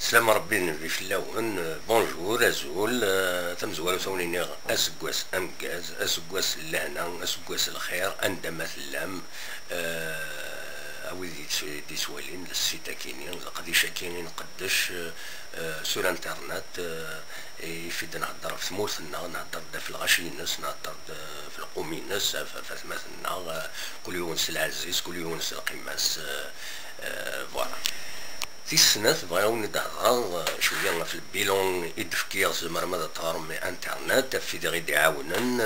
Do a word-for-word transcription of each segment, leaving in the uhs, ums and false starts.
Slam Rebbi, Nnbi fell-awen. Bonjour, azul. Eh, tamezwarut a wen-iniɣ aseggas ameggaz, aseggas n lehna, aseggas n lxir, anda ma tellam. Eh, a wid yettwalin site-akini, leqdic-aki i nqeddec, eh, sur internet, eh, yif-it nhedder ɣef tmurt-nneɣ, nhedder-d ɣef lɣaci-ines, nhedder-d, eh, ɣef lqum-ines, ɣef, ɣef atmaten-nneɣ, eh, kul yiwen s lɛezz-is, kul yiwen s lqima-s, eh, eh, voilà. Tis snat, bɣiɣ a wen-d-hedreɣ, eh, cwiya ɣef lbilan i d-fkiɣ, tzemrem ad teɣrem i internet, ɣef wid i ɣ-d-iɛawnen,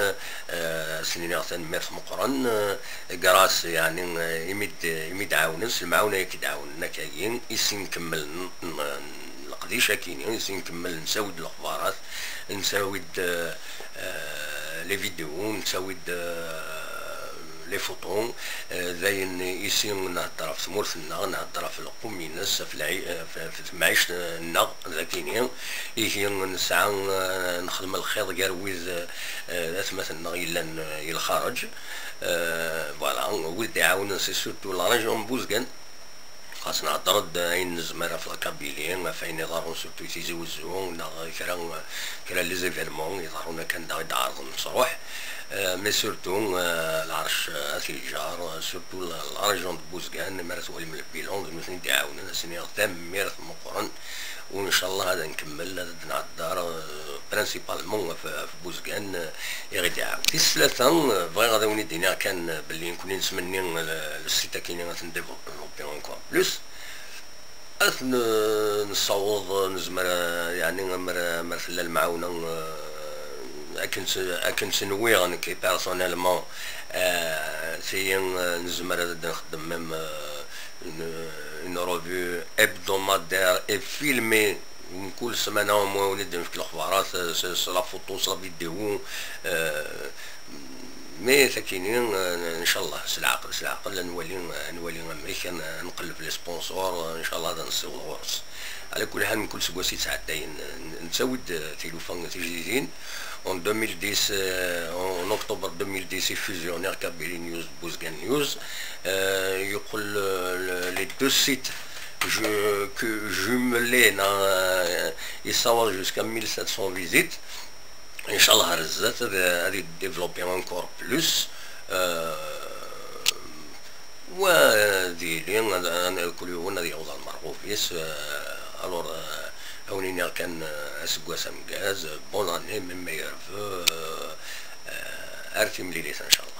eh, ad sen-iniɣ tanemmirt meqqren, eh, grâce, yeɛni, eh, imi d-, imi d-ɛawnen, s lemɛawna i k-d-ɛawnen akkagi, i sin nkemmel n, n, n leqdic akini, i sin nkemmel nsawi-d lexbarat, nsawi-d, eh, eh, les vidéos, nsawi-d, eh, les photos, eh, d ayen i sin nhedder ɣef tmurt-nneɣ, nhedder ɣef lqum-ines, ɣef lɛi-, eh, ɣef, ɣef temɛict-nneɣ, d akini, ihi nesɛa, eh, nexdem lxir gar wid, eh, atmaten-nneɣ yellan, eh, i lxareǧ. Eh, voilà, wid d-iɛawnen, c'est surtout la région n Buzgan. Xas nhedder-d ayen nezmer ɣef la Kabylie, ɣef ayen iḍerrun surtout i Tizi Wezzu, neɣ kra, kra n les événements iḍerrun akken daɣ i d-ɛerḍen nesruḥ. Eh, mais surtout, eh, lɛerc, eh, at yeǧǧer, eh, surtout la, la région de Buzgan, mi ara twalim le bilan, d nutni i d-iɛawnen, ad sen-iniɣ tanemmirt meqqren, u ncallah ad nkemmel, ad d-nhedder, eh, principalement ɣef, ɣef Buzgan, eh, i ɣ-d-iɛawen. Tis tlata, eh, bɣiɣ ad awen-id-iniɣ kan, eh, belli nekkni nesmenni, eh, le site-akini ad t-ndéveloppi encore plus. Ad t-n-, nessaweḍ, nezmer, eh, yeɛni, amer, amer tella lemɛawna, eh, akken s-, akken s-nwiɣ nekk personnellement, eh, tiyi, eh, nezmer ad d-nxeddem même, eh, une, une revue hebdomadaire et filmée. Mkul ssmana, au moins, wen-id-nefk lexbarat, eh, s, s la photo, s la vidéo, eh, mais takini, eh, ncallah, s leɛqel, s leɛqel, ad nwali, ad nwali amek, ad n-, ad nqelleb les sponsors, eh, ncallah ad nessiweḍ ɣur-s. Ɛla kulli ḥal, mkul seggas yettɛeddayen, eh, n-, nettawi-d, eh, tilufa tijdidin. En deux mille dix, eh, en, en octobre deux mille dix, i fusionniɣ Kabylie News d Buzgan News. Eh, yeqqel, eh, le, les deux sites ju-, que jumelés, neɣ, eh, yessawaḍ jusqu'à mille sept cents visites. Ncallah ar zdat ad, ad yedéveloppi encore plus. Eh, wa ad yili, ad, ad, kul yiwen ad yaweḍ ar merɣub-is. Eh, alors, eh, a wen-iniɣ kan, eh, aseggas ameggaz, eh, bonne année, mes meilleurs vœux, eh, eh, ar timlilit, ncallah.